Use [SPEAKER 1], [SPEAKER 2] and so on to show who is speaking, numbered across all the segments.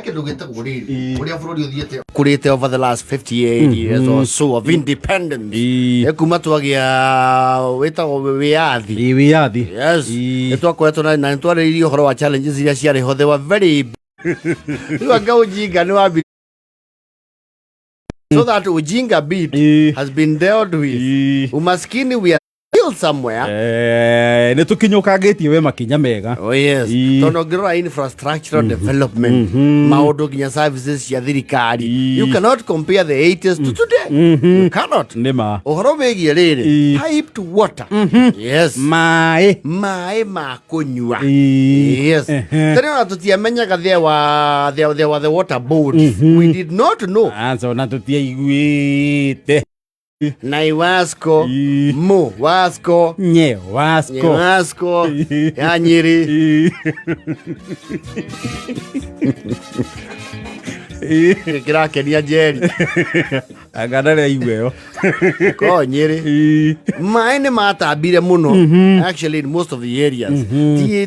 [SPEAKER 1] Kĩndũ gĩtagwo rĩrĩ, ũrĩa bũrũri ũthiĩte kũrĩte over the last 58 years or so of independence. Kuma twagĩa wĩtagwo wĩyathi.
[SPEAKER 2] Ĩ, wĩyathi.
[SPEAKER 1] Yes. Nĩ twakoretwo na nĩ twarĩrĩirie ũhoro wa challenges iria ciarĩ ho. They were very, rĩu anga ujinga nĩ wambi, so that ujinga bit has been dealt with. Umaskini, we are still somewhere.
[SPEAKER 2] Eh, nä tå kinyå kangä tie we makinya mega.
[SPEAKER 1] Oh yes. Tondũ ũngĩrora infrastructural development, maũndũ nginya services cia thirikari, you cannot compare the 80s to today. You cannot.
[SPEAKER 2] Nä ma.
[SPEAKER 1] Ũhoro wĩgiĩ rĩrĩ, piped water. Yes.
[SPEAKER 2] Maä.
[SPEAKER 1] Maĩ ma kũnyua. Yes. Tene ona tũtiamenyaga there were the water boards. We did not know.
[SPEAKER 2] Aca, ona tå tiaiguä te.
[SPEAKER 1] Naiwasco, Mu Wasco,
[SPEAKER 2] Nye Wasco.
[SPEAKER 1] Nyewasco ya Nyeri. Kĩrakenia Njeri.
[SPEAKER 2] Anga ndarä aigua ä yo.
[SPEAKER 1] Ko Nyeri maĩ nĩ matambire mũno actually in most of the areas.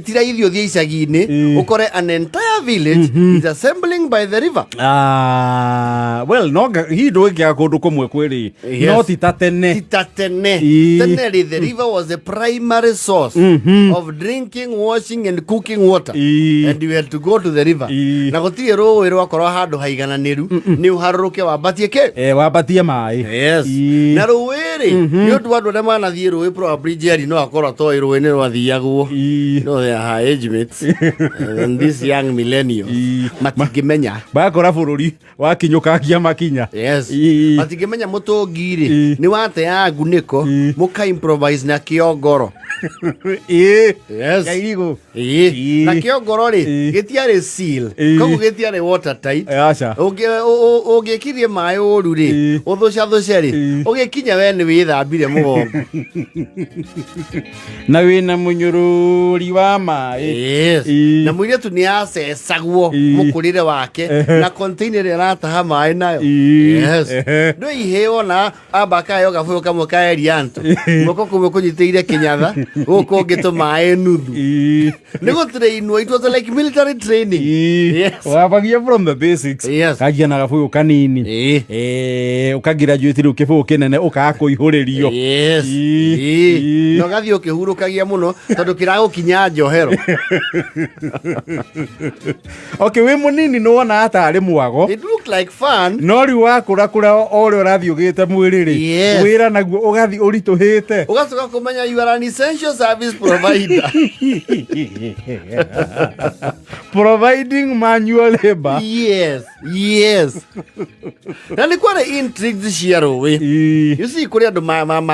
[SPEAKER 1] Ti raithi ũthiĩ icagi-inĩ ũkore an entire village is assembling by the river.
[SPEAKER 2] Ah, well, no hihi ndå kä aga kå ndå kå mwe kwä rä no ti ta tene.
[SPEAKER 1] Ti ta tene. Tene rĩ, the river was the primary source of drinking, washing and cooking water, and you had to go to the river. Na gũtirĩ rũĩ rwakorwo handũ haigananĩru nĩ ũharũrũke wambatie kĩ.
[SPEAKER 2] Eh, wambatie maä.
[SPEAKER 1] Yes. Na rũĩ rĩ, nĩ ũndũ wa andũ arĩa manathiĩ rũĩ, probably Jerry no akorwo atoĩ rũĩ nĩ rwathiagwo. No they are her age mates and these young millennials matingĩmenya.
[SPEAKER 2] Bakora bå rå ri wakinyå kangia makinya.
[SPEAKER 1] Yes. Matingĩmenya mũtũngi rĩ nĩ wateaga ngunĩko mũka improvise na kĩongoro. Yes.
[SPEAKER 2] Kairigå.
[SPEAKER 1] Na kĩongoro rĩ, gĩtiarĩ seal, koguo gĩtiarĩ water tight.
[SPEAKER 2] Aca.
[SPEAKER 1] Ũngĩkirie maĩ ũru rĩ, ũthũcathũce rĩ, ũgĩkinya we nĩ wĩthambire mũgongo.
[SPEAKER 2] Na wä na må nyå rå ri wa maä.
[SPEAKER 1] Yes. Na mũirĩtu nĩ acecagwo mũkũrĩre wake na container ĩrĩa arataha maĩ nayo. Yes. Ndũ iheo na amba akaheo gabũyũ kamwe ka Elianto, guoko kũmwe kũnyitĩire kĩnyatha, gũkũ ũngĩ tũmaĩ nuthu, nĩ gũtrainwo. It was like military training. Yes.
[SPEAKER 2] Wabagia from the basics. Kagia na gabũyũ kanini. Eh, ũkagraduate rĩu kĩbũyũ kĩnene ũkaga kũihũrĩrio.
[SPEAKER 1] Yes. Na ũgathiĩ ũkĩhurũkagia mũno tondũ kĩragũkinya njohero.
[SPEAKER 2] Okay, wĩ mũnini nĩ wonaga tarĩ mwago.
[SPEAKER 1] It looked like fun.
[SPEAKER 2] No rĩu wakũra kũra, o ũrĩa ũrathiĩ ũgĩte mwĩrĩ rĩ, wĩra naguo ũgathiĩ ũritũhĩte.
[SPEAKER 1] Ũgacoka kũmenya you are an essential service provider.
[SPEAKER 2] Providing manual labor.
[SPEAKER 1] Yes, na nĩ kwarĩ intrigues cia rũĩ. You see, kũrĩ andũ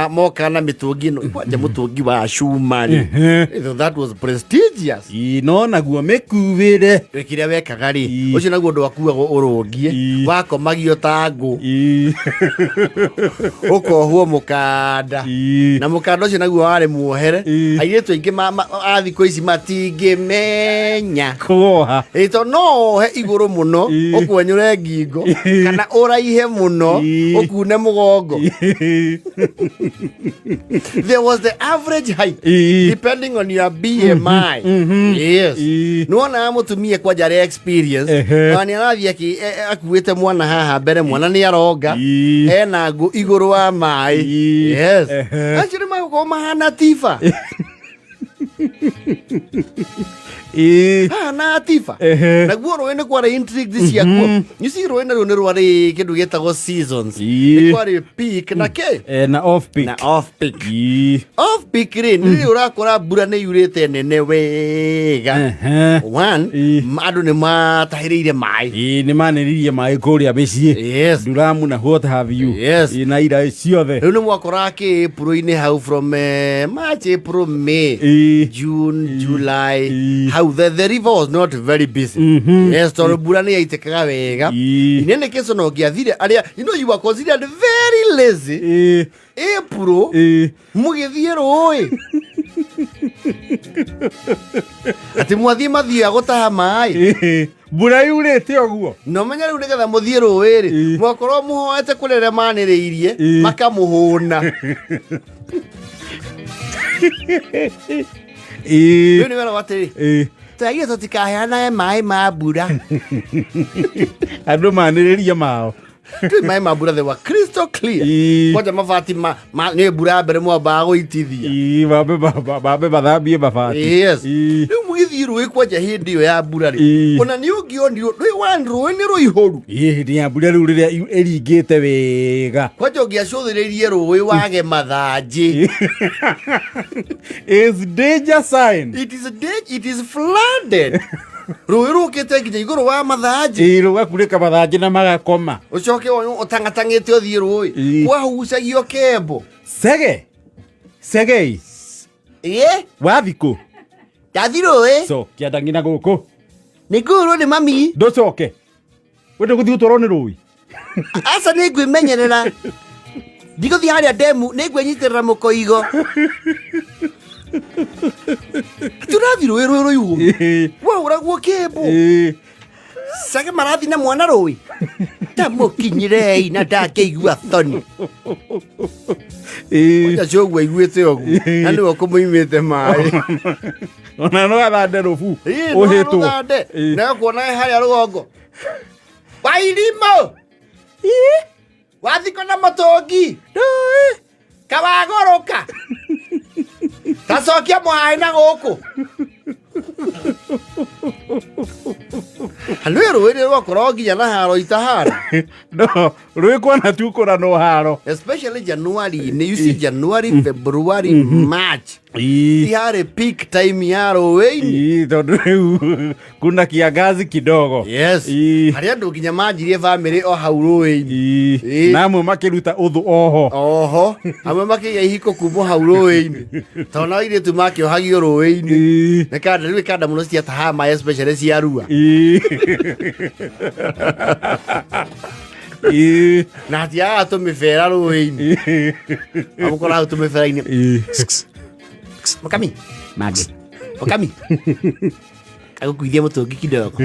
[SPEAKER 1] mokaga na mĩtũngi ĩno kwanja, mũtũngi wa cuma rĩ. That was prestigious.
[SPEAKER 2] Ĩĩ, no naguo mĩkuĩre.
[SPEAKER 1] Kĩrĩa wekaga rĩ, ũcio naguo ndwakuagwo ũrũngie, wakomagio ta ngũ, ũkohwo mũkanda, na mũkanda ũcio naguo warĩ muohere. Airĩtu aingĩ a thikũ ici matingĩmenya
[SPEAKER 2] kuoha.
[SPEAKER 1] Ĩ, to no ohe igũrũ mũno ũkwenyũre ngingo, kana ũraihe mũno ũkune mũgongo. There was the average height depending on your BMI. Yes. Nĩwonaga mũtumia kwanja arĩ experience, ona nĩ arathiĩ akuĩte mwana haha mbere, mwana nĩ aronga, ena ngũ igũrũ wa maĩ. Yes. Acio nĩ magũkorwo mahana tiba. Hana tiba. Naguo rũĩ nĩ kwarĩ intrigues ciakuo. You see, rũĩ naruo nĩ rwarĩ kĩndũ gĩtagwo seasons. Nĩ kwarĩ peak na kĩ.
[SPEAKER 2] Eh, na off peak.
[SPEAKER 1] Na off peak. Off peak rĩ, nĩ rĩrĩ ũrakora mbura nĩ yurĩte nene wega. One, andũ nĩ matahĩrĩire maĩ.
[SPEAKER 2] Ĩĩ, nĩ manĩrĩrie maĩ kũrĩa mĩciĩ. Nduramu na what have you. Ĩĩ, na ira ciothe.
[SPEAKER 1] Rĩu nĩ mwakoraga kĩ April-inĩ hau, from March, April, May, June, July, hau the river was not very busy. Yes, tondũ mbura nĩ yaitĩkaga wega. In any case, ona ũngĩathire arĩa, you were considered very lazy. April mũgĩthiĩ rũĩ atĩ mwathiĩ mathiaga gũtaha maĩ.
[SPEAKER 2] Mbura yurĩte ũguo.
[SPEAKER 1] Na ũmenye rĩu nĩgetha mũthiĩ rũĩ rĩ, mwakorwo mũhoete kũrĩ arĩa manĩrĩirie makamũhũna. Rĩu nĩ weragwo atĩrĩ, Twaigire tũtikaheanage maĩ ma mbura.
[SPEAKER 2] Andũ manĩrĩrie mao.
[SPEAKER 1] Tui maĩ ma mbura, they were crystal clear. Kwanja mabati nĩ mbura ya mbere mwambaga gũitithia.
[SPEAKER 2] Ii, mambe mathambie mabati.
[SPEAKER 1] Yes. Rĩu mũgĩthiĩ rũĩ kwanja hĩndĩ ĩyo ya mbura rĩ, ona nĩ ũngĩonirwo rũĩ wa rũĩ nĩ rũihũru.
[SPEAKER 2] Ii, hĩndĩ ya mbura rĩu rĩrĩa ĩringĩte wega.
[SPEAKER 1] Kwanja ũngĩacũthĩrĩirie rũĩ wage mathanjĩ.
[SPEAKER 2] Is danger sign.
[SPEAKER 1] It is flooded. Rũĩ rũkĩte nginya igũrũ wa mathanjĩ.
[SPEAKER 2] Ii, rũgakunĩka mathanjĩ na magakoma.
[SPEAKER 1] Ũcoke ũtang'atang'ĩte ũthiĩ rũĩ. Kwahucagio kembo.
[SPEAKER 2] Sege segei.
[SPEAKER 1] Ĩ.
[SPEAKER 2] Wathikũ.
[SPEAKER 1] Ndathi rũĩ.
[SPEAKER 2] Cokia ndang'ina gũkũ.
[SPEAKER 1] Nĩ ngũrwo nĩ mami.
[SPEAKER 2] Ndũcoke wende gũthiĩ gũtwarwo nĩ rũĩ.
[SPEAKER 1] Aca, nĩ ngwĩmenyerera, ndigũthiĩ harĩa ndemu, nĩ ngwĩnyitĩrĩra mũkoigo. Tũrathiĩ rũĩ, rũĩ rũihũru, wahũragwo kĩmbo. Cage marathi na mwana rũĩ tamũkinyirei na ndangĩigua thoni. Acio ũguo aiguĩte ũguo na nĩwe ũkũmũimĩte maĩ.
[SPEAKER 2] Ona no athande rũbu.
[SPEAKER 1] Ĩĩ, no
[SPEAKER 2] ũhĩtwo.
[SPEAKER 1] arũthande. Nayo kuona harĩa rũgongo wairimũ wathiko na mũtũngi kawagũrũka tacokia mwaĩ na gũkũ nĩ rũĩ rĩ rwakorwo nginya na haro itahara.
[SPEAKER 2] No rũĩ kwana tukũra no haro.
[SPEAKER 1] Especially January, you see, January, February, March. Iharĩ peak time ya rũĩ-inĩ.
[SPEAKER 2] Ii, tondũ rĩu kuna kiangazi kidogo.
[SPEAKER 1] Yes. Harĩa andũ nginya manjirie bamĩrĩ o hau rũĩ-inĩ.
[SPEAKER 2] Na amwe makĩruta ũthũ oho.
[SPEAKER 1] Oho, amwe makĩgĩa ihiko kuma hau rũĩ-inĩ, tondũ nao airĩtu makĩohagio rũĩ-inĩ. Nĩ kanda rĩu kanda mũno ciatahaga maĩ, especially cia rua. Na hatiagaga tũmĩbera rũĩ-inĩ. Amũkora hau tũmĩbera-inĩ. Mũkami mangĩ, mũkami agũkuithia mũtũngi kidogo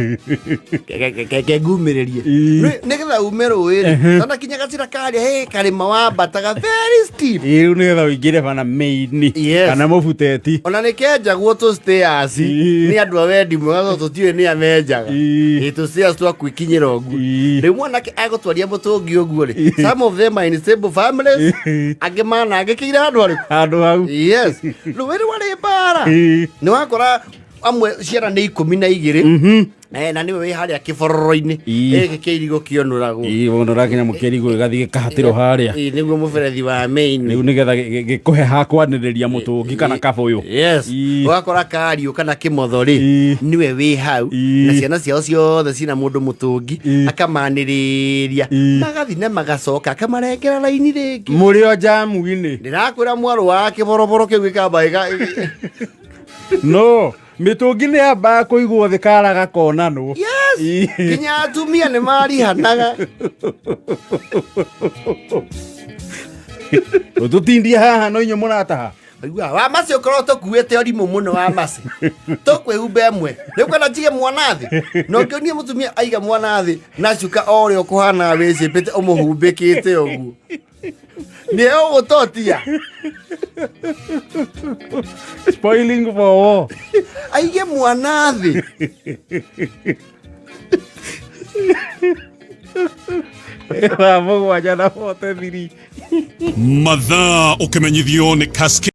[SPEAKER 1] kengumĩrĩrie. Nĩgetha ume rũĩ rĩ, tondũ kinya gacĩra karĩa he karĩma wambataga very steep.
[SPEAKER 2] Ii, rĩu nĩgetha ũingĩre bana main kana mũbuteti.
[SPEAKER 1] Ona nĩ kenjagwo tũ stairs. Nĩ andũ a wendi mwega, tondũ tũtiũĩ nĩ amenjaga. Ĩ tũ stairs twa gwĩkinyĩra ũguo. Rĩu mwanake agũtwaria mũtũngi ũguo rĩ, some of them are in stable families, angĩ manangĩkĩire handũ harĩkũ?
[SPEAKER 2] Handũ hau.
[SPEAKER 1] Yes, rũĩ rwarĩ mbara. Nĩ wakora amwe ciana nĩ 12. Na nĩwe wĩ harĩa kĩbororo-inĩ. Gĩkĩ kĩirigo kĩonũragwo.
[SPEAKER 2] Ii, mũndũ ũrakinya mũkĩrigũ gĩgathiĩ gĩkahatĩrwo harĩa.
[SPEAKER 1] Ĩ, nĩguo mũberethi wa main.
[SPEAKER 2] Rĩu nĩgetha gĩkũhe ha kwanĩrĩria mũtũngi kana kabũyũ.
[SPEAKER 1] Yes. Ũgakora kariũ kana kĩmotho rĩ, nĩwe wĩ hau na ciana ciao ciothe cina mũndũ mũtũngi, akamanĩrĩria, magathiĩ na magacoka akamarengera raini rĩngĩ.
[SPEAKER 2] Mũrĩ o jamu-inĩ.
[SPEAKER 1] Ndĩrakwĩra mwarũ wa kĩboroboro kĩu gĩkamba
[SPEAKER 2] No mĩtũngi nĩ yambaga kũigwo thĩ kara gakonanwo.
[SPEAKER 1] Yes. Nginya atumia nĩ marihanaga.
[SPEAKER 2] Tũtindie haha no inyuĩ mũrataha.
[SPEAKER 1] Aigua, wa maci ũkorwo tũkuĩte ũrimũ mũno wa maci tũkwĩhumba ĩmwe nĩ ũkwenda njige mwana thĩ, na ũngĩonie mũtumia aiga mwana thĩ na cuka o ũrĩa ũkũhana wĩcĩpĩte ũmũhumbĩkĩte ũguo nĩ ũgũtotia.
[SPEAKER 2] Spoiling for war.
[SPEAKER 1] Aige mwana thĩ.
[SPEAKER 2] 7:43.
[SPEAKER 3] Mathaa ũkĩmenyithio nĩ Cascade.